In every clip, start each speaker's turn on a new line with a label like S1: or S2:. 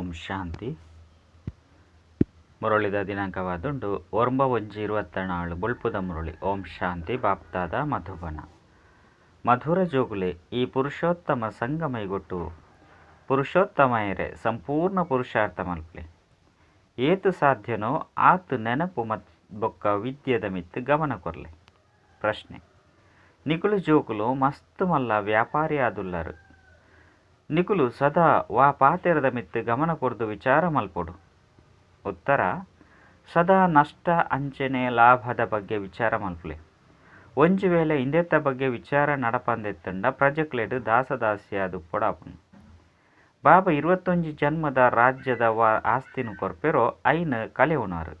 S1: ಓಂ ಶಾಂತಿ. ಮುರಳಿದ ದಿನಾಂಕವಾದುಂಡು 9/1/24 ಬೊಳ್ಪುದ ಮುರಳಿ. ಓಂ ಶಾಂತಿ. ಬಾಪ್ತಾದ ಮಧುಬನ. ಮಧುರ ಜೋಗುಲೆ ಈ ಪುರುಷೋತ್ತಮ ಸಂಗಮೈಗೊಟ್ಟು ಪುರುಷೋತ್ತಮಯರೆ ಸಂಪೂರ್ಣ ಪುರುಷಾರ್ಥ ಮಲ್ಪಲೆ. ಏತು ಸಾಧ್ಯನೋ ಆತು ನೆನಪು ಮತ್ ಬೊಕ್ಕ ವಿದ್ಯೆದ ಮಿತ್ತು ಗಮನ ಕೊರ್ಲೆ. ಪ್ರಶ್ನೆ: ನಿಕುಲು ಜೋಕುಲು ಮಸ್ತ್ ಮಲ್ಲ ವ್ಯಾಪಾರಿ ಆದುಲ್ಲರು. ನಿಕುಲು ಸದಾ ವಾ ಪಾತೆರದ ಮಿತ್ತು ಗಮನ ಕೊರ್ದು ವಿಚಾರ ಮಲ್ಪೊಡು. ಉತ್ತರ: ಸದಾ ನಷ್ಟ ಅಂಚನೆ ಲಾಭದ ಬಗ್ಗೆ ವಿಚಾರ ಮಲ್ಪಲೆ. ಒಂಜಿ ವೇಳೆ ಇಂದೆತ್ತ ಬಗ್ಗೆ ವಿಚಾರ ನಡಪಂದೆತ್ತಂಡ ಪ್ರಜೆಕ್ಲೆಡ್ ದಾಸದಾಸಿಯಾದುಪ್ಪೊಡಾಪುಂಡು. ಬಾಬಾ 21 ಜನ್ಮದ ರಾಜ್ಯದ ವಾ ಆಸ್ತಿನ ಕೊರ್ಪೆರೋ ಐನ್ ಕಲೆವುನಾರು.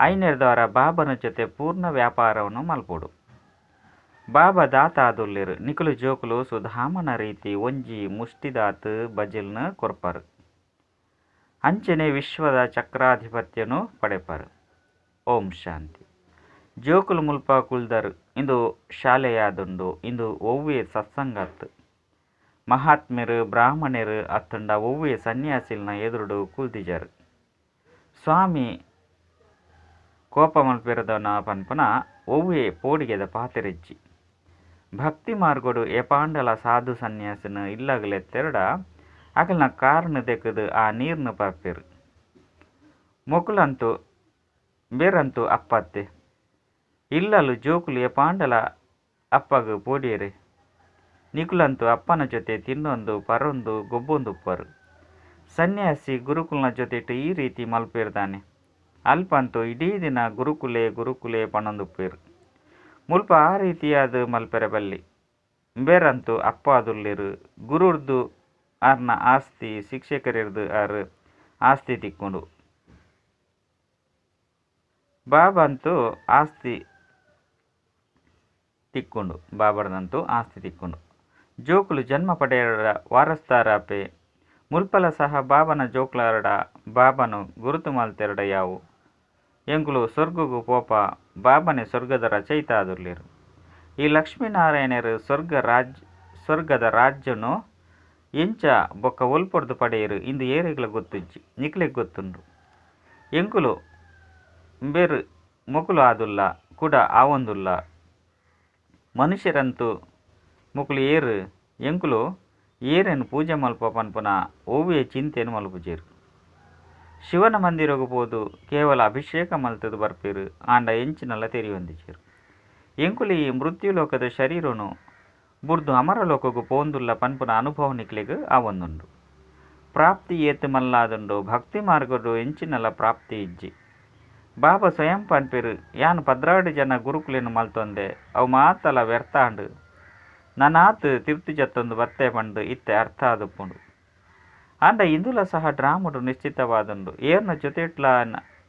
S1: ಐನೆರ್ದವರ ಬಾಬನ ಜೊತೆ ಪೂರ್ಣ ವ್ಯಾಪಾರವನ್ನು ಮಲ್ಪೊಡು. ಬಾಬಾ ದಾತ ಆದುಲ್ಲೆರು. ನಿಕುಲು ಜೋಕುಲು ಸುಧಾಮನ ರೀತಿ ಒಂಜಿ ಮುಷ್ಟಿದಾತ್ ಬಜಿಲ್ನ ಕೊರ್ಪರು. ಅಂಚನೆ ವಿಶ್ವದ ಚಕ್ರಾಧಿಪತ್ಯನು ಪಡೆಪರು. ಓಂ ಶಾಂತಿ. ಜೋಕುಲು ಮುಲ್ಪ ಕುಲ್ದರು. ಇಂದು ಶಾಲೆಯಾದುಂಡು. ಇಂದು ಒವ್ವೆ ಸತ್ಸಂಗತ್. ಮಹಾತ್ಮೆರು ಬ್ರಾಹ್ಮಣರು ಅತ್ತಂಡ ಒವ್ವೆ ಸನ್ಯಾಸಿಲ್ನ ಎದುರುಡು ಕುಲ್ದಿಜರು. ಸ್ವಾಮಿ ಕೋಪ ಮಲ್ಪಿರದನ ಪನ್ಪನ ಒವ್ವೆ ಪೋಡಿಗೆದ ಪಾತೆರೆಜ್ಜಿ. ಭಕ್ತಿ ಮಾರ್ಗಡು ಏಪಾಂಡಲ ಸಾಧು ಸನ್ಯಾಸಿನ ಇಲ್ಲಗಲೆತ್ತೆರಡ ಅಕಲ್ನ ಕಾರ್ನ ದೆಕ್ಕದು ಆ ನೀರ್ನ ಪರ್ಪೆರು. ಮೊಕುಲಂತೂ ಬೇರಂತೂ ಅಪ್ಪತ್ತೆ ಇಲ್ಲಲು ಜೋಕುಲು ಏಪಾಂಡಲ ಅಪ್ಪಗ ಪೋಡಿಯರೆ. ನಿಕುಲಂತೂ ಅಪ್ಪನ ಜೊತೆ ತಿನ್ನೊಂದು ಪರೊಂದು ಗೊಬ್ಬೊಂದುಪ್ಪರು. ಸನ್ಯಾಸಿ ಗುರುಕುಲ್ನ ಜೊತೆಟ್ ಈ ರೀತಿ ಮಲ್ಪೇರ್ದಾನೆ. ಅಲ್ಪಂತೂ ಇಡೀ ದಿನ ಗುರುಕುಲೆ ಗುರುಕುಲೆ ಪಣೊಂದುಪ್ಪೇರು. ಮುಲ್ಪ ಆ ರೀತಿಯಾದ ಮಲ್ಪೆರೆ ಬಲ್ಲಿ. ಬೇರಂತೂ ಅಪ್ಪ ಆದುಲ್ಲೆರು. ಗುರುರ್ದು ಆರ್ನ ಆಸ್ತಿ ಶಿಕ್ಷಕರಿರ್ದು ಆರ್ ಆಸ್ತಿ ತಿಕ್ಕೊಂಡು. ಬಾಬಂತೂ ಆಸ್ತಿ ತಿಕ್ಕೊಂಡು. ಬಾಬರ್ದಂತೂ ಆಸ್ತಿ ತಿಕ್ಕೊಂಡು. ಜೋಕುಲು ಜನ್ಮ ಪಡೆಯಡ ವಾರಸ್ತಾರಾಪೆ. ಮುಲ್ಪಲ ಸಹ ಬಾಬನ ಜೋಕ್ಲಾರಡ ಬಾಬನು ಗುರುತು ಮಲ್ತೆರಡ ಯಾವು. ಎಂಕುಲು ಸ್ವರ್ಗಗು ಪೋಪ. ಬಾಬನೆ ಸ್ವರ್ಗದ ರಚಯಿತ ಆದುಲ್ಲೆರು. ಈ ಲಕ್ಷ್ಮೀನಾರಾಯಣರು ಸ್ವರ್ಗದ ರಾಜ್ಯನು ಎಂಚ ಬೊಕ್ಕ ಒಲ್ಪೊಡ್ದು ಪಡೆಯರು ಇಂದು ಏರೆಗ್ಲ ಗೊತ್ತುಜ್ಜಿ. ನಿಕ್ಲೆಗ್ ಗೊತ್ತುಂಡು. ಎಂಕುಲು ಬೇರು ಮೊಕುಲು ಆದುಲ್ಲ ಕೂಡ ಆವೊಂದುಲ್ಲ. ಮನುಷ್ಯರಂತೂ ಮೊಕುಲು ಏರು ಎಂಕುಲು ಏರೇನು ಪೂಜೆ ಮಲ್ಪ ಪನ್ಪುನ ಒವ್ವೆ ಚಿಂತೆನು ಮಲ್ಪುಜೆರು. ಶಿವನ ಮಂದಿರಗು ಪೋದು ಕೇವಲ ಅಭಿಷೇಕ ಮಲ್ತದು ಬರ್ಪೇರು. ಆಂಡ ಎಂಚಿನಲ್ಲ ತೆರಿಯೊಂದಿಜೆರು. ಎಂಕುಲು ಈ ಮೃತ್ಯುಲೋಕದ ಶರೀರನು ಬುರ್ದು ಅಮರಲೋಕಗು ಪೋಂದುಲ್ಲ ಪನ್ಪುನ ಅನುಭವ ನಿಕ್ಲೆಗ್ ಆವೊಂದುಂಡು. ಪ್ರಾಪ್ತಿ ಏತು ಮಲ್ಲಾದುಂಡು. ಭಕ್ತಿ ಮಾರ್ಗಡು ಎಂಚಿನಲ್ಲ ಪ್ರಾಪ್ತಿ ಇಜ್ಜಿ. ಬಾಬಾ ಸ್ವಯಂ ಪನ್ಪೇರು ಯಾನ್ 12 ಜನ ಗುರುಕುಲೇನು ಮಲ್ತೊಂದೆ ಅವು ಮಾತಲ ವ್ಯರ್ಥ ಆಂಡು. ನನಾತ್ ತಿರ್ತು ಜತ್ತೊಂದು ಬತ್ತೆ ಪಂಡು ಇತ್ತೆ ಅರ್ಥ ಆದುಪ್ಪುಂಡು. ಆಂಡ ಇಂದುಲ ಸಹ ಡ್ರಾಮಡು ನಿಶ್ಚಿತವಾದುಂಡು. ಏರ್ನ ಜೊತೆಟ್ಲ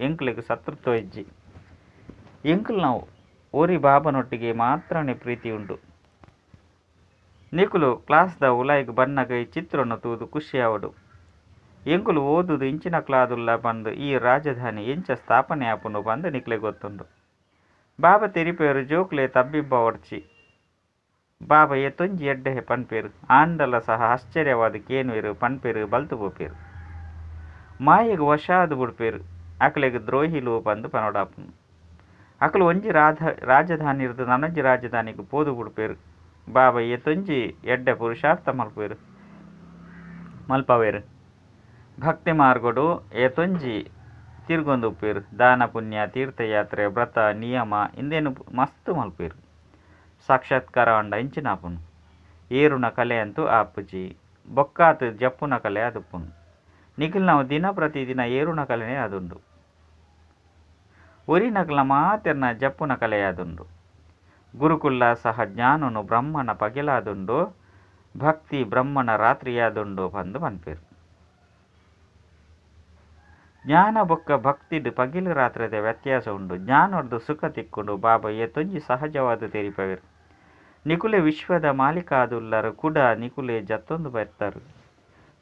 S1: ಎಂಕ್ಲೆಗ್ ಸತ್ರುತ್ವ ಇಜ್ಜಿ. ಎಂಕುಲು ನಾವು ಓರಿ ಬಾಬನೊಟ್ಟಿಗೆ ಮಾತ್ರನೇ ಪ್ರೀತಿ ಉಂಡು. ನಿಕುಲು ಕ್ಲಾಸ್ದ ಉಲಾಯಿಗ್ ಬನ್ನಗ ಈ ಚಿತ್ರವನ್ನು ತೂದು ಖುಷಿಯಾವಡು. ಎಂಕುಲು ಓದುದು ಇಂಚಿನ ಕ್ಲಾದುಲ್ಲ ಪಂದು ಈ ರಾಜಧಾನಿ ಎಂಚ ಸ್ಥಾಪನೆ ಆಪುಂಡು ಪಂದು ನಿಕ್ಲೆ ಗೊತ್ತುಂಡು. ಬಾಬಾ ತೆರಿಪೇರು ಜೋಕ್ಲೆ ತಬ್ಬಿಬ್ಬ ಒಡ್ಚಿ. ಬಾಬಾ ಏತೊಂಜಿ ಎಡ್ಡೆ ಪನ್ಪೇರು. ಆಂಡಲ ಸಹ ಆಶ್ಚರ್ಯವಾದ ಕೇನುವೇರು ಪನ್ಪೇರು ಬಲ್ತು ಪೋಪೇರು. ಮಾಯೆಗ್ ವಶಾದು ಬುಡ್ಪೇರು. ಅಕಲೆಗ್ ದ್ರೋಹಿಲು ಪಂದು ಪನೊಡಾಪುಂಡು. ಅಕಲು ಒಂಜಿ ರಾಜಧಾನಿ ಇರ್ದು ನನೊಂಜಿ ರಾಜಧಾನಿಗೆ ಪೋದು ಬುಡ್ಪೇರು. ಬಾಬಾ ಏತೊಂಜಿ ಎಡ್ಡೆ ಪುರುಷಾರ್ಥ ಮಲ್ಪೇರು ಮಲ್ಪವೇರು. ಭಕ್ತಿ ಮಾರ್ಗಡು ಏತೊಂಜಿ ತಿರ್ಗೊಂದುಪ್ಪೇರು. ದಾನ ಪುಣ್ಯ ತೀರ್ಥಯಾತ್ರೆ ವ್ರತ ನಿಯಮ ಇಂದೇನು ಮಸ್ತ್ ಮಲ್ಪೇರು. ಸಾಕ್ಷಾತ್ಕಾರ ಅಂಡ ಇಂಚಿನಾಪುನು. ಏರುನ ಕಲೆ ಅಂತೂ ಆಪುಜಿ. ಬೊಕ್ಕಾತು ಜಪ್ಪುನ ಕಲೆ ಅದುಪ್ಪುನು. ನಿಖಿಲ್ ನಾವು ದಿನ ಪ್ರತಿದಿನ ಏರುನ ಕಲೆನೇ ಅದುಂಡು. ಒರಿನಕಲ ಮಾತೆರ್ನ ಜಪ್ಪುನ ಕಲೆಯಾದುಂಡು. ಗುರುಕುಲ್ಲ ಸಹ ಜ್ಞಾನನು ಬ್ರಹ್ಮನ ಪಗೆಲಾದುಂಡು. ಭಕ್ತಿ ಬ್ರಹ್ಮನ ರಾತ್ರಿಯಾದುಂಡು ಪಂದು ಪನ್ಪೇರು. ಜ್ಞಾನ ಬೊಕ್ಕ ಭಕ್ತಿಡ್ ಪಗಿಲು ರಾತ್ರಿದ ವ್ಯತ್ಯಾಸ ಉಂಡು. ಜ್ಞಾನೊಡ್ದು ಸುಖ ತಿಕ್ಕೊಂಡು ಬಾಬಾ ಏತೊಂಜಿ ಸಹಜವಾದ ತೆರಿಪವೇರು. ನಿಕುಲೆ ವಿಶ್ವದ ಮಾಲೀಕಾದುಲ್ಲರು ಕೂಡ ನಿಕುಲೆ ಜತ್ತೊಂದು ಬರ್ತಾರು.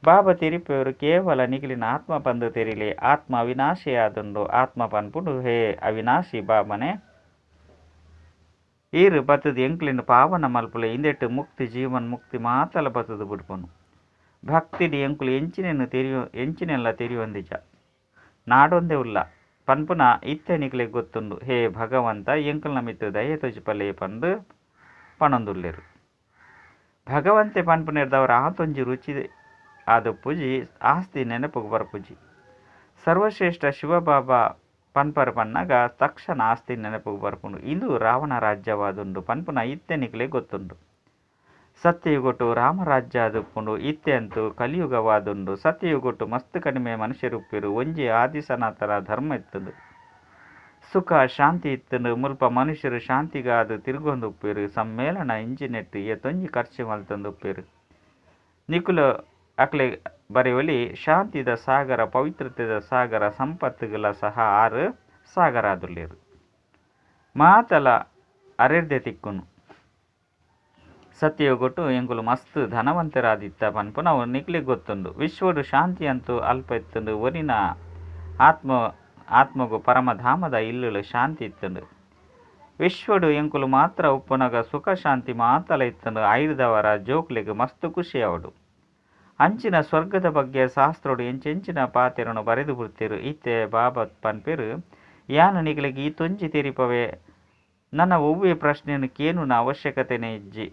S1: ಬಾಬಾ ತೆರಿಪೇರು ಕೇವಲ ನಿಖಿಲಿನ ಆತ್ಮ ಪಂದು ತೆರಿಲೆ. ಆತ್ಮ ಅವಿನಾಶಿಯಾದುಂಡು. ಆತ್ಮ ಪನ್ಪುಂಡು ಹೇ ಅವಿನಾಶಿ ಬಾಬನೆ ಈರು ಬತ್ತದು ಎಂಕ್ಲಿನ ಪಾವನ ಮಲ್ಪುಲೆ. ಇಂದೆಟ್ಟು ಮುಕ್ತಿ ಜೀವನ್ ಮುಕ್ತಿ ಮಾತಲ ಬತ್ತದು ಬಿಡ್ಪುನು. ಭಕ್ತಿಡಿ ಎಂಕುಲು ಎಂಚಿನೆಲ್ಲ ತೆರಿಯೊಂದಿಜ ನಾಡೊಂದೇ ಉಲ್ಲ ಪನ್ಪುನ ಇತ್ತೆ ನಿಕ್ಲೆಗ್ ಗೊತ್ತುಂಡು. ಹೇ ಭಗವಂತ ಎಂಕಲ್ನ ಮಿತ್ತ್ ದಯೆ ತೋಜಿಪಲೆ ಪಂದ್ ಪನೊಂದುಲ್ಲೆರ್. ಭಗವಂತೆ ಪನ್ಪುನೆರ್ದವರ ಆತೊಂಜಿ ರುಚಿ ಆದುಪ್ಪುಜಿ, ಆಸ್ತಿ ನೆನಪುಗು ಬರ್ಪುಜಿ. ಸರ್ವಶ್ರೇಷ್ಠ ಶಿವಬಾಬಾ ಪನ್ಪರ್ ಪನ್ನಗ ತಕ್ಷಣ ಆಸ್ತಿ ನೆನಪುಗು ಬರ್ಪುಂಡು. ಇಂದು ರಾವಣ ರಾಜ್ಯವಾದುಂಡು ಪನ್ಪುನ ಇತ್ತೆ ನಿಕ್ಲೆಗ್ ಗೊತ್ತುಂಡು. ಸತ್ಯಯುಗೊಟ್ಟು ರಾಮರಾಜ್ಯ ಆದುಪ್ಪುಂಡು, ಇತ್ತೆ ಅಂತೂ ಕಲಿಯುಗವಾದುಂಡು. ಸತ್ಯಯುಗೊಟ್ಟು ಮಸ್ತ್ ಕಡಿಮೆ ಮನುಷ್ಯರುಪ್ಪೆರು. ಒಂಜಿ ಆದಿ ಸನಾತನ ಧರ್ಮ ಇತ್ತುಂಡು, ಸುಖ ಶಾಂತಿ ಇತ್ತುಂಡು. ಮುಲ್ಪ ಮನುಷ್ಯರು ಶಾಂತಿಗಾದ್ ತಿರುಗೊಂದುಪ್ಪೆರು. ಸಮ್ಮೇಳನ ಇಂಜಿನೆಟ್ ಏತೊಂಜಿ ಖರ್ಚು ಮಲ್ತೊಂದುಪ್ಪೆರು. ನಿಕುಲು ಅಕ್ಲೆ ಬರೆಯೊಲಿ ಶಾಂತಿದ ಸಾಗರ, ಪವಿತ್ರತೆದ ಸಾಗರ, ಸಂಪತ್ತುಗಳ ಸಹ ಆರು ಸಾಗರಾದುಲ್ಲೆರು. ಮಾತಲ ಅರೆರ್ದೆ ತಿಕ್ಕುನು. ಸತ್ಯಯುಗೊಟ್ಟು ಎಂಕುಲು ಮಸ್ತ್ ಧನವಂತರಾದಿತ್ತ ಪನ್ಪುನವು ನಿಕ್ಲೆಗ್ ಗೊತ್ತುಂಡು. ವಿಶ್ವಡು ಶಾಂತಿ ಅಂತೂ ಅಲ್ಪ ಇತ್ತುಂಡು. ಒರಿನ ಆತ್ಮಗು ಪರಮಧಾಮದ ಇಲ್ಲುಳು ಶಾಂತಿ ಇತ್ತುಂಡು. ವಿಶ್ವಡು ಎಂಕುಲು ಮಾತ್ರ ಉಪ್ಪುನಗ ಸುಖ ಶಾಂತಿ ಮಾತಲ ಇತ್ತುಂಡು. ಐರ್ದವರ ಜೋಕ್ಲೆಗ್ ಮಸ್ತ್ ಖುಷಿ ಆವಡು. ಅಂಚಿನ ಸ್ವರ್ಗದ ಬಗ್ಗೆ ಶಾಸ್ತ್ರೋಡು ಎಂಚೆಂಚಿನ ಪಾತೆರನು ಬರೆದು ಬಿಡ್ತೇರು. ಇತ್ತೆ ಬಾಬಾ ಪನ್ಪೇರು, ಯಾನು ನಿಕ್ಲೆಗ್ ಈ ತೊಂಜಿ ತೆರಿಪವೆ, ನನ್ನ ಒವ್ವೆ ಪ್ರಶ್ನೆಯನ್ನು ಕೇನುನ ಅವಶ್ಯಕತೆನೇ ಇಜ್ಜಿ.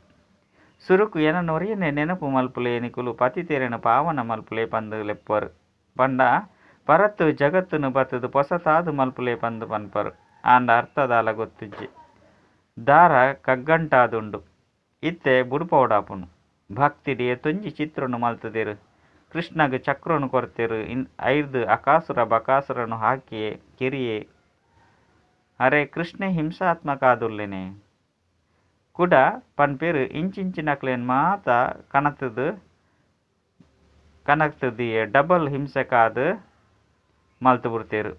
S1: ಸುರುಕು ಎನನೊರಿಯನೆ ನೆನಪು ಮಲ್ಪುಲೆ, ನಿಕುಲು ಪತಿತೆರೆನು ಪಾವನ ಮಲ್ಪುಲೆ ಪಂದ್ ಲೆಪ್ಪರು. ಪಂಡ ಪರತ್ತು ಜಗತ್ತುನು ಬತ್ತದು ಪೊಸತಾದು ಮಲ್ಪುಲೆ ಪಂದ್ ಪನ್ಪರು. ಆಂಡ ಅರ್ಥದಾಲ ಗೊತ್ತಿಜ್ಜಿ. ದಾರ ಕಗ್ಗಂಟಾದುಂಡು, ಇತ್ತೆ ಬುಡುಪೌಡಾಪುನು. ಭಕ್ತಿಡ್ ಏತೊಂಜಿ ಚಿತ್ರನು ಮಲ್ತುದೆರು. ಕೃಷ್ಣಗ್ ಚಕ್ರನು ಕೊರ್ತೆರು. ಐರ್ದು ಅಕಾಸುರ ಬಕಾಸುರನು ಹಾಕಿಯೇ ಕಿರಿಯೇ. ಅರೆ ಕೃಷ್ಣೆ ಹಿಂಸಾತ್ಮಕ ಆದುಲ್ಲೆನೆ ಕುಡ ಪನ್ಪೇರು. ಇಂಚಿಂಚಿನಕ್ಲೆನ್ ಮಾತ ಕನತುದಿಯೇ ಡಬಲ್ ಹಿಂಸೆಕಾದ್ ಮಲ್ತು ಬಿಡ್ತೇರು.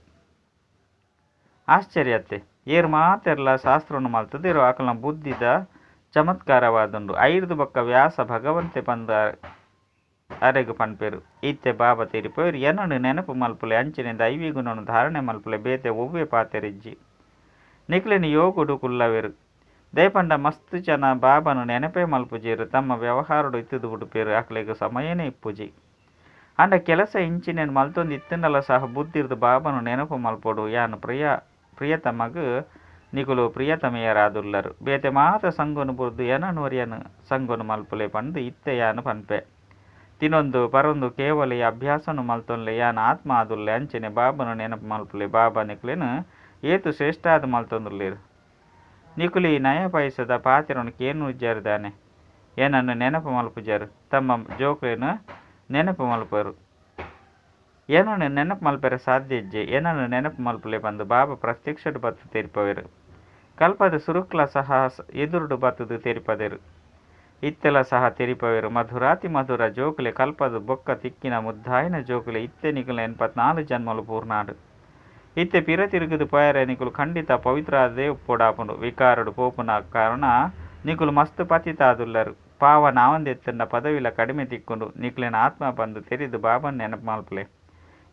S1: ಆಶ್ಚರ್ಯತ್ತೆ, ಏರ್ ಮಾತೆರ್ಲ ಶಾಸ್ತ್ರನು ಮಲ್ತುದೇರು ಅಕಲ್ನ ಬುದ್ಧಿದ ಚಮತ್ಕಾರವಾದುಂಡು. ಐರ್ದು ಬೊಕ್ಕ ವ್ಯಾಸ ಭಗವಂತೆ ಪಂದ್ ಅರೆಗ್ ಪನ್ಪೇರು. ಇತ್ತೆ ಬಾಬಾ ತೆರಿಪೇರು, ಎನನು ನೆನಪು ಮಲ್ಪುಲೆ, ಅಂಚನೆ ದೈವಿ ಗುಣನು ಧಾರಣೆ ಮಲ್ಪುಲೆ, ಬೇತೆ ಒವ್ವೆ ಪಾತೆರಿಜ್ಜಿ. ನಿಕ್ಲೆನ್ ಯೋಗಡು ಕುಲ್ಲವೇರು. ದಯಪಂಡ ಮಸ್ತ್ ಜನ ಬಾಬಾನು ನೆನಪೇ ಮಲ್ಪುಜೇರು. ತಮ್ಮ ವ್ಯವಹಾರಡು ಇತ್ತುದು ಬಿಡುಪೇರು, ಅಕ್ಲೆಗ್ ಸಮಯನೇ ಇಪ್ಪುಜಿ. ಆಂಡ ಕೆಲಸ ಇಂಚಿನೇನು ಮಲ್ತೊಂದು ಇತ್ತುಂಡಲ ಸಹ ಬುದ್ಧಿರ್ದು ಬಾಬಾನು ನೆನಪು ಮಲ್ಪೊಡು. ಯಾನು ಪ್ರಿಯತಮಗ್ ನಿಕುಲು ಪ್ರಿಯತಮೆಯರಾದುಲ್ಲರು. ಬೇತೆ ಮಾತ ಸಂಗೊನು ಬುರ್ದು ಎನನೊರಿಯನು ಸಂಗೊನು ಮಲ್ಪುಲೆ ಪಂದು ಇತ್ತೆ ಯಾನು ಪನ್ಪೆ. ತಿನೊಂದು ಪರೊಂದು ಕೇವಲ ಈ ಅಭ್ಯಾಸನು ಮಲ್ತೊನ್ಲೆ. ಯಾನ್ ಆತ್ಮ ಆದುಲ್ಲೆ, ಅಂಚನೆ ಬಾಬಾನು ನೆನಪು ಮಲ್ಪುಲೆ. ಬಾಬಾ ನಿಕ್ಲೆನು ಏತು ಶ್ರೇಷ್ಠಾದ ಮಲ್ತೊಂದುಲ್ಲೇರು. ನಿಕುಲಿ ನಯ ಪೈಸದ ಪಾತೆರನು ಕೇನುಜಾರ್ದಾನೆ, ಏನನ್ನು ನೆನಪು ಮಲ್ಪುಜಾರು, ತಮ್ಮ ಜೋಕ್ಲೆನು ನೆನಪು ಮಲ್ಪರು. ಏನನ್ನು ನೆನಪು ಮಲ್ಪೆರೆ ಸಾಧ್ಯ ಇಜ್ಜೆ, ಏನನ್ನು ನೆನಪು ಮಲ್ಪುಲೆ ಪಂದು ಬಾಬಾ ಪ್ರತ್ಯಕ್ಷಡ್ ಬತ್ತು ತೆರಿಪವೇರು. ಕಲ್ಪದ ಸುರುಕ್ಲ ಸಹ ಎದುರುಡು ಬತ್ತದು ತೆರಿಪದೇರು. ಇತ್ತೆಲ ಸಹ ತೆರಿಪವೇರು. ಮಧುರಾತಿ ಮಧುರ ಜೋಕುಲೆ ಕಲ್ಪದ ಬೊಕ್ಕ ತಿಕ್ಕಿನ ಮುದ್ದಾಯಿನ ಜೋಕುಲೆ ಇತ್ತೆ ನಿಕುಲು 84 ಜನ್ಮಲು ಪೂರ್ಣಾಡು. ಇತ್ತೆ ಪಿರ ತಿರುಗುದು ಪೋಯರೆ ನಿಕುಲು ಖಂಡಿತ ಪವಿತ್ರ ಆದೇ ಉಪ್ಪೊಡಾಪುಂಡು. ವಿಕಾರಡು ಪೋಪುನ ಕಾರಣ ನಿಕುಲು ಮಸ್ತ್ ಪತಿತಾದುಲ್ಲರು. ಪಾವ ನಾವಂದೆತ್ತಂಡ ಪದವಿಲ ಕಡಿಮೆ ತಿಕ್ಕೊಂಡು. ನಿಕ್ಲೆನ ಆತ್ಮ ಬಂದು ತೆರಿದು ಬಾಬನ್ ನೆನಪು ಮಲ್ಪುಲೆ.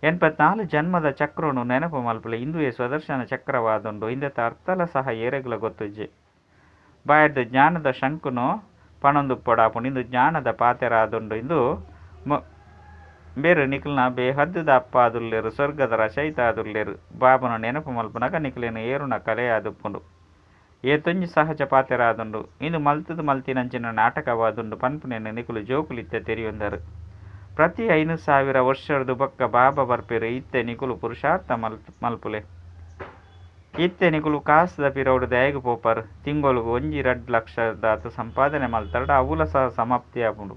S1: 84 ಜನ್ಮದ ಚಕ್ರನು ನೆನಪು ಮಲ್ಪುಲೆ. ಇಂದುವೇ ಸ್ವದರ್ಶನ ಚಕ್ರವಾದುಂಡು. ಇಂದೆತ ಅರ್ಥಲ ಸಹ ಏರೆಗ್ಲ ಗೊತ್ತುಜ್ಜಿ. ಬಾಯರ್ದು ಜ್ಞಾನದ ಶಂಕುನು ಪಣೊಂದು ಉಪ್ಪೊಡಾಪುಂಡು. ಇಂದು ಜ್ಞಾನದ ಪಾತೆರಾದುಂಡು. ಇಂದು ಬೇರು ನಿಕ್ಲೆನ ಬೇಹದ್ದುದ ಅಪ್ಪ ಆದುಲ್ಲೇರು, ಸ್ವರ್ಗದ ರಚಯಿತ ಆದುಲ್ಲೇರು. ಬಾಬನ ನೆನಪು ಮಲ್ಪುನಗ ನಿಕ್ಲೆನ ಏರುನ ಕಲೆ ಆದುಪ್ಪುಂಡು. ಏತೊಂಜಿ ಸಹಜ ಪಾತೆರಾದುಂಡು. ಇಂದು ಮಲ್ತುದು ಮಲ್ತಿನಂಚಿನ ನಾಟಕವಾದುಂಡು ಪನ್ಪುನೆನ್ ನಿಕುಲು ಜೋಕುಲಿತ್ತೆ ತೆರಿಯೊಂದರು. ಪ್ರತಿ 5000 ವರ್ಷರ್ದು ಬೊಕ್ಕ ಬಾಬಾ ಬರ್ಪೇರು. ಇತ್ತೆ ನಿಕುಲು ಪುರುಷಾರ್ಥ ಮಲ್ಪುಲೆ. ಇತ್ತೆ ನಿಕುಲು ಕಾಸುದ ಪಿರವುಡು ದಯೆಗ್ ಪೋಪರ್. ತಿಂಗೊಲುಗು 1-2 ಲಕ್ಷದಾತ್ ಸಂಪಾದನೆ ಮಲ್ತರಡ ಅವುಲ ಸಹ ಸಮಾಪ್ತಿ ಆಪುಂಡು.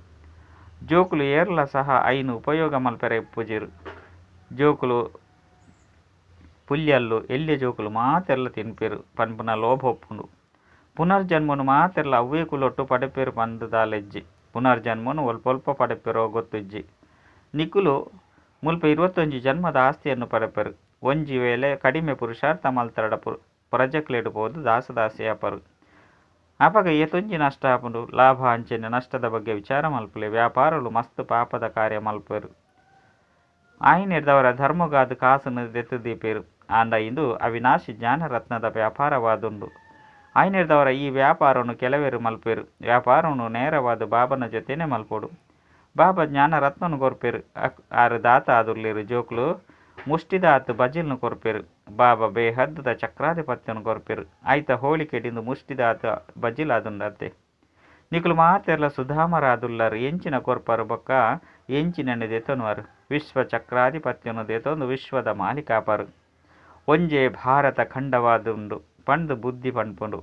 S1: ಜೋಕುಲು ಏರ್ಲ ಸಹ ಐನು ಉಪಯೋಗ ಮಲ್ಪೆರೆ ಇಪ್ಪುಜೆರು. ಜೋಕುಲು ಪುಲ್ಯಲ್ಲು ಎಲ್ಯ ಜೋಕುಲು ಮಾತೆರ್ಲ ತಿನ್ಪೇರು ಪನ್ಪುನ ಲೋಭ ಉಪ್ಪುಂಡು. ಪುನರ್ಜನ್ಮನು ಮಾತೆರ್ಲ ಅವ್ವೇ ಕುಲೊಟ್ಟು ಪಡೆಪೇರು ಪಂದು ದಾಲೆಜ್ಜಿ. ಪುನರ್ಜನ್ಮನು ಒಲ್ಪ ಪಡೆಪೇರೋ ಗೊತ್ತುಜ್ಜಿ. ನಿಕುಲು ಮುಲ್ಪ 21 ಜನ್ಮದ ಆಸ್ತಿಯನ್ನು ಪಡೆಪರು. ಒಂಜಿ ವೇಳೆ ಕಡಿಮೆ ಪುರುಷಾರ್ಥ ಮಲ್ತರಡ ಪ್ರಜೆಕ್ಲೆಡ್ ಪೋದು ದಾಸದಾಸಿಯಾಪರು. ಅಪಗ ಏತೊಂಜಿ ನಷ್ಟ ಆಪುಂಡು. ಲಾಭ ಅಂಚನೆ ನಷ್ಟದ ಬಗ್ಗೆ ವಿಚಾರ ಮಲ್ಪುಲೆ. ವ್ಯಾಪಾರಲು ಮಸ್ತ್ ಪಾಪದ ಕಾರ್ಯ ಮಲ್ಪೆರು. ಆಯಿನೆಡ್ದವರ ಧರ್ಮಗಾದ ಕಾಸುನು ದೆತ್ತು ದೀಪೇರು. ಆಂಡ ಇಂದು ಅವಿನಾಶಿ ಜ್ಞಾನರತ್ನದ ವ್ಯಾಪಾರವಾದುಂಡು. ಆಯಿನೆಡ್ದವರ ಈ ವ್ಯಾಪಾರವನ್ನು ಕೆಲವರು ಮಲ್ಪೆರು. ವ್ಯಾಪಾರವನ್ನು ನೇರವಾದ ಬಾಬನ ಜೊತೆನೆ ಮಲ್ಪೊಡು. ಬಾಬಾ ಜ್ಞಾನ ರತ್ನನು ಕೊರ್ಪೆರು. ಆರು ದಾತ ಆದುಲ್ಲೇರು. ಜೋಕ್ಲು ಮುಷ್ಟಿದಾತ್ ಬಜಿಲ್ನು ಕೊರ್ಪೆರು. ಬಾಬಾ ಬೇಹದ್ದದ ಚಕ್ರಾಧಿಪತ್ಯನು ಕೊರ್ಪೆರು. ಆಯ್ತ ಹೋಳಿಕೆಡಿಂದು ಮುಷ್ಟಿದಾತ್ ಬಜಿಲಾದುಂಡತೆ. ನಿಕುಲು ಮಾತೆರ್ಲ ಸುಧಾಮರಾದುಲ್ಲರು. ಎಂಚಿನ ಕೊರ್ಪರು ಬೊಕ್ಕ ಎಂಚಿನನ್ನು ದೆತೊನುವರು. ವಿಶ್ವ ಚಕ್ರಾಧಿಪತ್ಯನು ದೆತೊಂದು ವಿಶ್ವದ ಮಾಲೀಕಾಪರು. ಒಂಜೇ ಭಾರತ ಖಂಡವಾದುಂಡು ಪಂದು ಬುದ್ಧಿ ಪನ್ಪುಂಡು.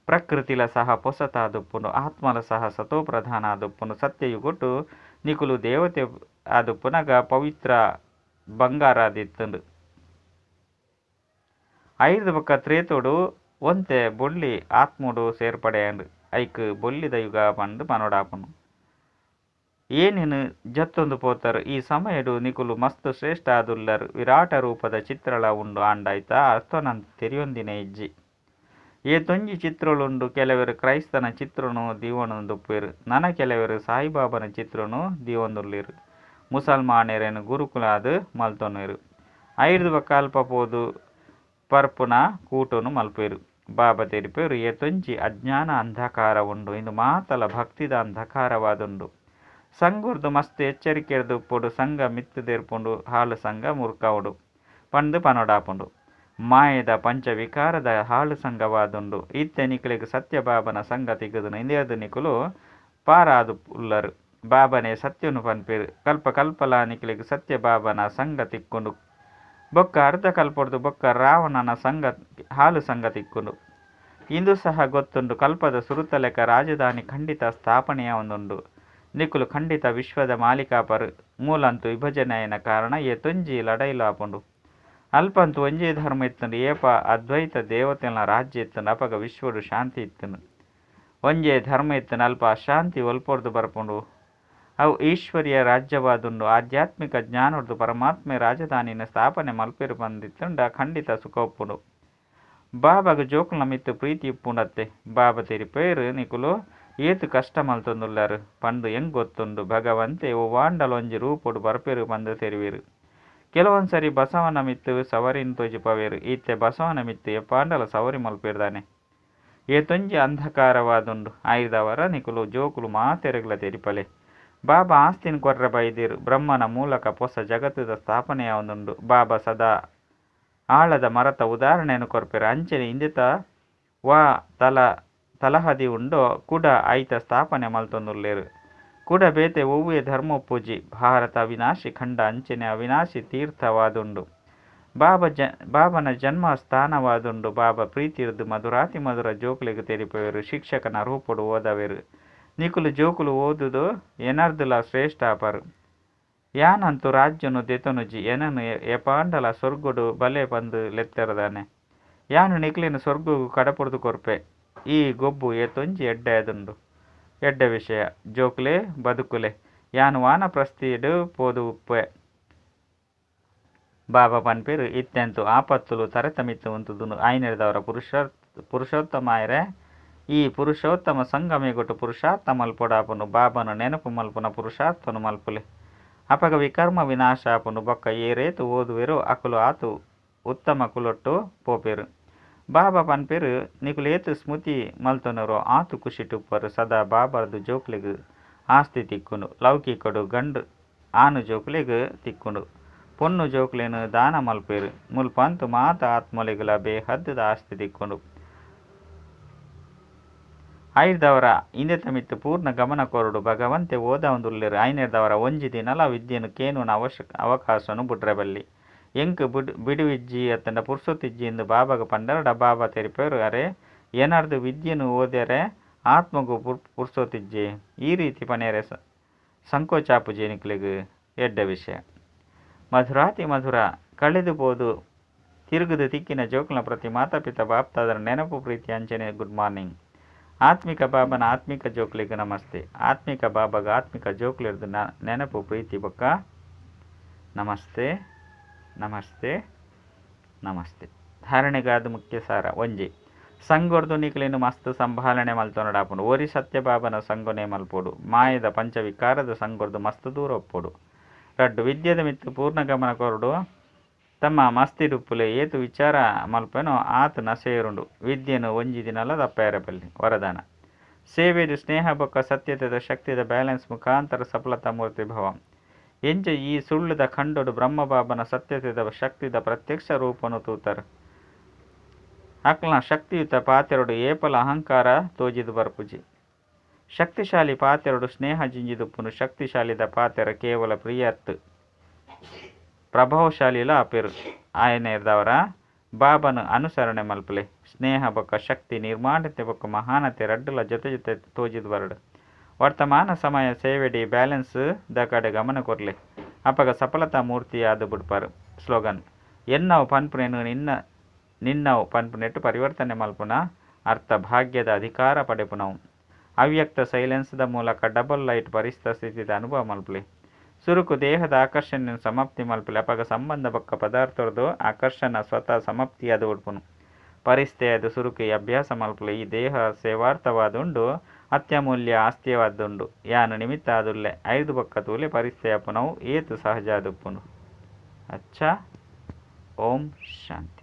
S1: ಪ್ರಕೃತಿಲ ಸಹ ಪೊಸತಾದುಪ್ಪುಂಡು. ಆತ್ಮಲ ಸಹ ಸತೋ ಪ್ರಧಾನ ಆದುಪ್ಪುಂಡು. ಸತ್ಯಯುಗೊಟ್ಟು ನಿಕುಲು ದೇವತೆ ಆದುಪ್ಪುನಗ ಪವಿತ್ರ ಬಂಗಾರಾದಿತ್ತುಂಡು. ಐರ್ದ ಬೊಕ್ಕ ತ್ರೇತೋಡು ಒಂತೆ ಬೊಳ್ಳಿ ಆತ್ಮೋಡು ಸೇರ್ಪಡೆಯಾಂಡು. ಐಕ್ ಬೊಳ್ಳಿದ ಯುಗ ಪಂದು ಪನೊಡಾಪುಂಡು. ಏನೇನು ಜತ್ತೊಂದು ಪೋತರು. ಈ ಸಮಯಡು ನಿಕುಲು ಮಸ್ತ್ ಶ್ರೇಷ್ಠ ಆದುಲ್ಲರು. ವಿರಾಟ ರೂಪದ ಚಿತ್ರಲ ಉಂಡು ಆಂಡಾಯ್ತ ಅರ್ಥನಂತ ತೆರಿಯೊಂದಿನ ಇಜ್ಜಿ. ಏತೊಂಜಿ ಚಿತ್ರೊಲುಂಡು. ಕೆಲವರು ಕ್ರೈಸ್ತನ ಚಿತ್ರನು ದೀವೊಂದುಪ್ಪೆರು. ನನ ಕೆಲವರು ಸಾಯಿಬಾಬಾನ ಚಿತ್ರನು ದೀವೊಂದುಲ್ಲೆರು. ಮುಸಲ್ಮಾನರೆನ್ ಗುರುಕುಲಾದ್ ಮಲ್ತೊನುವೆರು. ಐರ್ದ ಬೊಕ್ಕ ಅಲ್ಪ ಪೋದು ಪರ್ಪುನ ಕೂಟನು ಮಲ್ಪೆರು. ಬಾಬಾ ತೆರಿಪೆರು ಏತೊಂಜಿ ಅಜ್ಞಾನ ಅಂಧಕಾರ ಉಂಡು. ಇಂದು ಮಾತಲ ಭಕ್ತಿದ ಅಂಧಕಾರವಾದುಂಡು. ಸಂಗೊರ್ದು ಮಸ್ತ್ ಎಚ್ಚರಿಕೆರ್ದು ಉಪ್ಪುಡು. ಸಂಘ ಮಿತ್ತು ದೇರ್ಪುಂಡು. ಹಾಳು ಸಂಘ ಮುರ್ಕಾವುಡು ಪಂದು ಪನೊಡಾಪುಂಡು. ಮಾಯದ ಪಂಚವಿಕಾರದ ಹಾಳು ಸಂಘವಾದುಂಡು. ಇತ್ತೆ ನಿಕುಲೆಗ್ ಸತ್ಯ ಬಾಬನ ಸಂಘ ತಿಕ್ಕುದುನು. ಇಂದೆರ್ದು ನಿಕುಲು ಪಾರಾದು ಉಲ್ಲರು. ಬಾಬನೇ ಸತ್ಯನು ಪನ್ಪೆರು. ಕಲ್ಪ ಕಲ್ಪಲ ನಿಕುಲೆಗ್ ಸತ್ಯ ಬಾಬನ ಸಂಘ ತಿಕ್ಕುಂಡು. ಬೊಕ್ಕ ಅರ್ಧ ಕಲ್ಪೊಡ್ದು ಬೊಕ್ಕ ರಾವಣನ ಸಂಘ ಹಾಳು ಸಂಘ ತಿಕ್ಕುಂಡು. ಇಂದು ಸಹ ಗೊತ್ತುಂಡು. ಕಲ್ಪದ ಸುರುತ ಲೆಕ್ಕ ರಾಜಧಾನಿ ಖಂಡಿತ ಸ್ಥಾಪನೆಯಾವೊಂದುಂಡು. ನಿಕುಲು ಖಂಡಿತ ವಿಶ್ವದ ಮಾಲೀಕಾಪರು. ಮೂಲಂತು ವಿಭಜನೆಯಾಯಿನ ಕಾರಣ ಏತೊಂಜಿ ಲಡಾಯಿಲು ಆಪುಂಡು. ಅಲ್ಪಂತು ಒಂಜೇ ಧರ್ಮ ಇತ್ತುಂಡು. ಏಪ ಅದ್ವೈತ ದೇವತೆನ ರಾಜ್ಯ ಇತ್ತುಂಡು ಅಪಗ ವಿಶ್ವಡು ಶಾಂತಿ ಇತ್ತುಂಡು. ಒಂಜೇ ಧರ್ಮ ಇತ್ತುಂಡು ಅಲ್ಪ ಅಶಾಂತಿ ಒಲ್ಪೊರ್ದು ಬರ್ಪುಂಡು. ಅವು ಈಶ್ವರ್ಯ ರಾಜ್ಯವಾದುಂಡು. ಆಧ್ಯಾತ್ಮಿಕ ಜ್ಞಾನೊಡ್ದು ಪರಮಾತ್ಮೆ ರಾಜಧಾನಿನ ಸ್ಥಾಪನೆ ಮಲ್ಪೆರು ಪಂದಿತ್ತುಂಡ ಖಂಡಿತ ಸುಖ ಉಪ್ಪುಂಡು. ಬಾಬಾಗ ಜೋಕುಲ್ನ ಮಿತ್ತು ಪ್ರೀತಿ ಉಪ್ಪುಂಡತ್ತೆ. ಬಾಬಾ ತೆರಿಪೇರು ನಿಕುಲು ಏತು ಕಷ್ಟ ಮಲ್ತೊಂದುಲ್ಲಾರು ಪಂದು ಎಂಗ್ ಗೊತ್ತುಂಡು. ಭಗವಂತೆ ಒವ್ವಾಂಡಲ ಒಂಜಿ ರೂಪೊಡು ಬರ್ಪೆರು ಪಂದು ತೆರಿವೇರು. ಕೆಲವೊಂದ್ಸರಿ ಬಸವನ ಮಿತ್ತು ಸವರಿನ್ ತೋಜಿಪವೇರು. ಇತ್ತೆ ಬಸವನ ಮಿತ್ತು ಎಪ್ಪಾಂಡಲ ಸವರಿ ಮಲ್ಪೆರ್ದಾನೆ. ಏತೊಂಜಿ ಅಂಧಕಾರವಾದುಂಡು. ಆಯ್ದವರ ನಿಕುಲು ಜೋಕುಲು ಮಾತೆರೆಗ್ಲ ತೆರಿಪಲೆ. ಬಾಬಾ ಆಸ್ತಿನ ಕೊರ್ರ ಬೈದೇರು. ಬ್ರಹ್ಮನ ಮೂಲಕ ಪೊಸ ಜಗತ್ತದ ಸ್ಥಾಪನೆಯಾವೊಂದುಂಡು. ಬಾಬಾ ಸದಾ ಆಳದ ಮರತ ಉದಾಹರಣೆಯನ್ನು ಕೊರ್ಪೆರು. ಅಂಚನೆ ಇಂದೆತ ವಾ ತಲಹದಿ ಉಂಡೋ ಕುಡ ಐತ ಸ್ಥಾಪನೆ ಮಲ್ತೊಂದುಲ್ಲೆರು. ಕುಡ ಬೇತೆ ಒವ್ವೇ ಧರ್ಮ ಉಪ್ಪುಜಿ. ಭಾರತ ಅವಿನಾಶಿ ಖಂಡ ಅಂಚನೆ ಅವಿನಾಶಿ ತೀರ್ಥವಾದುಂಡು. ಬಾಬನ ಜನ್ಮ ಸ್ಥಾನವಾದುಂಡು. ಬಾಬಾ ಪ್ರೀತಿರ್ದು ಮಧುರಾತಿ ಮಧುರ ಜೋಕುಲೆಗ್ ತೆರಿಪವೆರು. ಶಿಕ್ಷಕನ ರೂಪೊಡು ಓದವೆರು. ನಿಕುಲು ಜೋಕುಲು ಓದುದು ಎನರ್ದುಲ ಶ್ರೇಷ್ಠ ಆಪರು. ಯಾನಂತು ರಾಜ್ಯನು ದೆತೊನುಜಿ. ಎನನು ಏಪಾಂಡಲ ಸ್ವರ್ಗಡು ಬಲೆ ಪಂದು ಲೆತ್ತೆರದಾನೆ. ಯಾನು ನಿಕ್ಲೆನ್ ಸ್ವರ್ಗಗು ಕಡಪುಡ್ದು ಕೊರ್ಪೆ. ಈ ಗೊಬ್ಬು ಏತೊಂಜಿ ಎಡ್ಡೆ ಆದುಂಡು. ಎಡ್ಡೆ ವಿಷಯ. ಜೋಕುಲೆ ಬದುಕುಲೆ. ಯಾನು ವಾನಪ್ರಸ್ಥಿಡ್ ಪೋದು ಉಪ್ಪೆ. ಬಾಬಾ ಪನ್ಪೆರು ಇತ್ತೆಂತು ಆಪತ್ತುಲು ತರೆತ ಮಿತ್ತು ಉಂತುದುಂಡು. ಆಯ್ನೆರ್ದವರ ಪುರುಷೋತ್ತಮಾಯರೆ ಈ ಪುರುಷೋತ್ತಮ ಸಂಗಮೇಗೊಟ್ಟು ಪುರುಷಾರ್ಥ ಮಲ್ಪೊಡಾಪುಂಡು. ಬಾಬನ ನೆನಪು ಮಲ್ಪುನ ಪುರುಷಾರ್ಥನು ಮಲ್ಪುಲೆ. ಅಪಗ ವಿಕರ್ಮ ವಿನಾಶ ಆಪುಂಡು. ಬೊಕ್ಕ ಏರೇತು ಓದುವೆರೋ ಅಕುಲು ಆತು ಉತ್ತಮ ಕುಲೊಟ್ಟು ಪೋಪೆರು. ಬಾಬಾ ಪನ್ಪೆರು ನಿಕುಲು ಏತು ಸ್ಮೃತಿ ಮಲ್ತೊನರೋ ಆತು ಖುಷಿಟುಪ್ಪರು. ಸದಾ ಬಾಬಾರ್ದು ಜೋಕುಲೆಗ್ ಆಸ್ತಿ ತಿಕ್ಕುಂಡು. ಲೌಕಿಕಡು ಗಂಡು ಆನು ಜೋಕುಲೆಗ್ ತಿಕ್ಕುಂಡು. ಪೊಣ್ಣು ಜೋಕುಲೆನ್ ದಾನ ಮಲ್ಪೆರು. ಮುಲ್ಪಂತು ಮಾತ ಆತ್ಮಲೆಗುಲ ಬೇಹದ್ದದ ಆಸ್ತಿ ತಿಕ್ಕುಂಡು. ಐರ್ದವರ ಇಂದೆತ ಮಿತ್ತು ಪೂರ್ಣ ಗಮನ ಕೊರಡು. ಭಗವಂತೆ ಓದಾವೊಂದುಲ್ಲೆರು. ಐನೆರ್ದವರ ಒಂಜಿ ದಿನಲ ವಿದ್ಯೆನು ಕೇನುನ ಅವಕಾಶನು ಬುಡ್ರೆ ಬಲ್ಲಿ. ಎಂಕ್ ಬಿಡುವಿಜ್ಜಿ ಅತ್ತಂಡ ಪುರ್ಸೊತ್ತಿಜ್ಜಿ ಎಂದು ಬಾಬಾಗ ಪಂಡರಡ ಬಾಬಾ ತೆರಿಪೆರು. ಅರೆ ಎನರ್ದು ವಿದ್ಯೆನು ಓದೆರೆ ಆತ್ಮಗು ಪುರ್ಸೊತ್ತಿಜ್ಜಿ. ಈ ರೀತಿ ಪನೆರೆ ಸಂಕೋಚಾಪುಜಿ ನಿಕ್ಲೆಗ್. ಎಡ್ಡೆ ವಿಷಯ. ಮಧುರಾತಿ ಮಧುರ ಕಳೆದು ಪೋದು ತಿರುಗುದು ತಿಕ್ಕಿನ ಜೋಕುಲ್ನ ಪ್ರತಿ ಮಾತಾಪಿತ ಬಾಪ್ತಾದರ ನೆನಪು ಪ್ರೀತಿ ಅಂಚನೆ ಗುಡ್ ಮಾರ್ನಿಂಗ್. ಆತ್ಮಿಕ ಬಾಬನ ಆತ್ಮಿಕ ಜೋಕುಲೆಗ್ ನಮಸ್ತೆ. ಆತ್ಮಿಕ ಬಾಬಾಗ ಆತ್ಮಿಕ ಜೋಕುಲೆರ್ದು ನೆನಪು ಪ್ರೀತಿ ಬೊಕ್ಕ ನಮಸ್ತೆ ನಮಸ್ತೆ ನಮಸ್ತೆ. ಧಾರಣೆಗಾದ ಮುಖ್ಯ ಸಾರ. ಒಂಜಿ ಸಂಗೊರ್ದು ನಿಕ್ಲೆನ್ ಮಸ್ತ್ ಸಂಭಾಲನೆ ಮಲ್ತೊನಡಾಪುಂಡು. ಒರಿ ಸತ್ಯಬಾಬನ ಸಂಗೊನೆ ಮಲ್ಪೊಡು. ಮಾಯದ ಪಂಚವಿಕಾರದ ಸಂಗೊರ್ದು ಮಸ್ತ್ ದೂರ ಒಪ್ಪೊಡು. ರಡ್ಡು ವಿದ್ಯೆದ ಮಿತ್ತು ಪೂರ್ಣ ಗಮನ ಕೊರಡು. ತಮ್ಮ ಮಸ್ತಿಡುಪ್ಪುಲೆ ಏತು ವಿಚಾರ ಮಲ್ಪೆನೋ ಆತು ನಸೆಯರುಂಡು. ವಿದ್ಯೆನು ಒಂಜಿ ದಿನಲ ತಪ್ಪೆರೆ ಬಲ್ಲಿ. ವರದಾನ. ಸೇವೆಡ್ ಸ್ನೇಹ ಬೊಕ್ಕ ಸತ್ಯತೆದ ಶಕ್ತಿದ ಬ್ಯಾಲೆನ್ಸ್ ಮುಖಾಂತರ ಸಫಲತಾ ಮೂರ್ತಿ ಭವ. ಎಂಚ ಈ ಸುಳ್ಳುದ ಖಂಡೊಡು ಬ್ರಹ್ಮ ಬಾಬಾನ ಸತ್ಯತೆದ ಶಕ್ತಿದ ಪ್ರತ್ಯಕ್ಷ ರೂಪನು ತೂತರ್. ಅಕ್ಲ್ನ ಶಕ್ತಿಯುತ ಪಾತೆರೊಡು ಏಪಲ ಅಹಂಕಾರ ತೋಜಿದ್ ಬರ್ಪುಜಿ. ಶಕ್ತಿಶಾಲಿ ಪಾತೆರೊಡು ಸ್ನೇಹ ಜಿಂಜಿದುಪ್ಪುನು. ಶಕ್ತಿಶಾಲಿದ ಪಾತೆರ ಕೇವಲ ಪ್ರಿಯ ಅತ್ತ್, ಪ್ರಭಾವಶಾಲಿಲ ಆಪೆರ್. ಆಯನೇರ್ದವರ ಬಾಬಾನ ಅನುಸರಣೆ ಮಲ್ಪಲೆ. ಸ್ನೇಹ ಬೊಕ್ಕ ಶಕ್ತಿ ನಿರ್ಮಾಣತೆ ಬೊಕ್ಕ ಮಹಾನತೆ ರಡ್ಡುಲ ಜೊತೆ ಜೊತೆ ತೋಜಿದ್ ಬರಡು. ವರ್ತಮಾನ ಸಮಯ ಸೇವೆಡಿ ಬ್ಯಾಲೆನ್ಸ್ ದ ಕಡೆ ಗಮನ ಕೊರ್ಲೆ. ಅಪಗ ಸಫಲತಾ ಮೂರ್ತಿ ಆದ್ ಬುಡ್ಪರ್. ಸ್ಲೋಗನ್: ಎನ್ನವು ಪನ್ಪುನೆನ್ ನಿನ್ನ ನಿನ್ನವು ಪನ್ಪುನೆಟ್ ಪರಿವರ್ತನೆ ಮಲ್ಪುನ ಅರ್ಥ ಭಾಗ್ಯದ ಅಧಿಕಾರ ಪಡೆಪುನವು. ಅವ್ಯಕ್ತ ಸೈಲೆನ್ಸ್ ದ ಮೂಲಕ ಡಬಲ್ ಲೈಟ್ ಪರಿಸ್ತಾ ಸ್ಥಿತಿದ ಅನುಭವ ಮಲ್ಪಲೆ. ಸುರುಕು ದೇಹದ ಆಕರ್ಷಣೆನ್ ಸಮಾಪ್ತಿ ಮಲ್ಪಲೆ. ಅಪಗ ಸಂಬಂಧ ಬೊಕ್ಕ ಪದಾರ್ಥರ್ದು ಆಕರ್ಷಣ ಸ್ವತಃ ಸಮಾಪ್ತಿಯಾದ್ ಬುಡ್ಪುನು. ಪರಿಸ್ಥೆಯಾದ್ ಸುರುಕು ಈ ಅಭ್ಯಾಸ ಮಲ್ಪಲೆ. ಈ ದೇಹ ಸೇವಾರ್ಥವಾದುಂಡು, ಅತ್ಯಮೂಲ್ಯ ಆಸ್ತಿಯಾದುಂಡು. ಯಾನ್ ನಿಮಿತ್ತ ಆದುಲ್ಲೆ. ಐರ್ದ್ ಬೊಕ್ಕ ತೂಲೆ ಪರಿಸ್ಥೆ ಆಪುನವು ಏತ್ ಸಹಜ ಆದುಪ್ಪುಂಡು. ಅಚ್ಚಾ, ಓಂ ಶಾಂತಿ.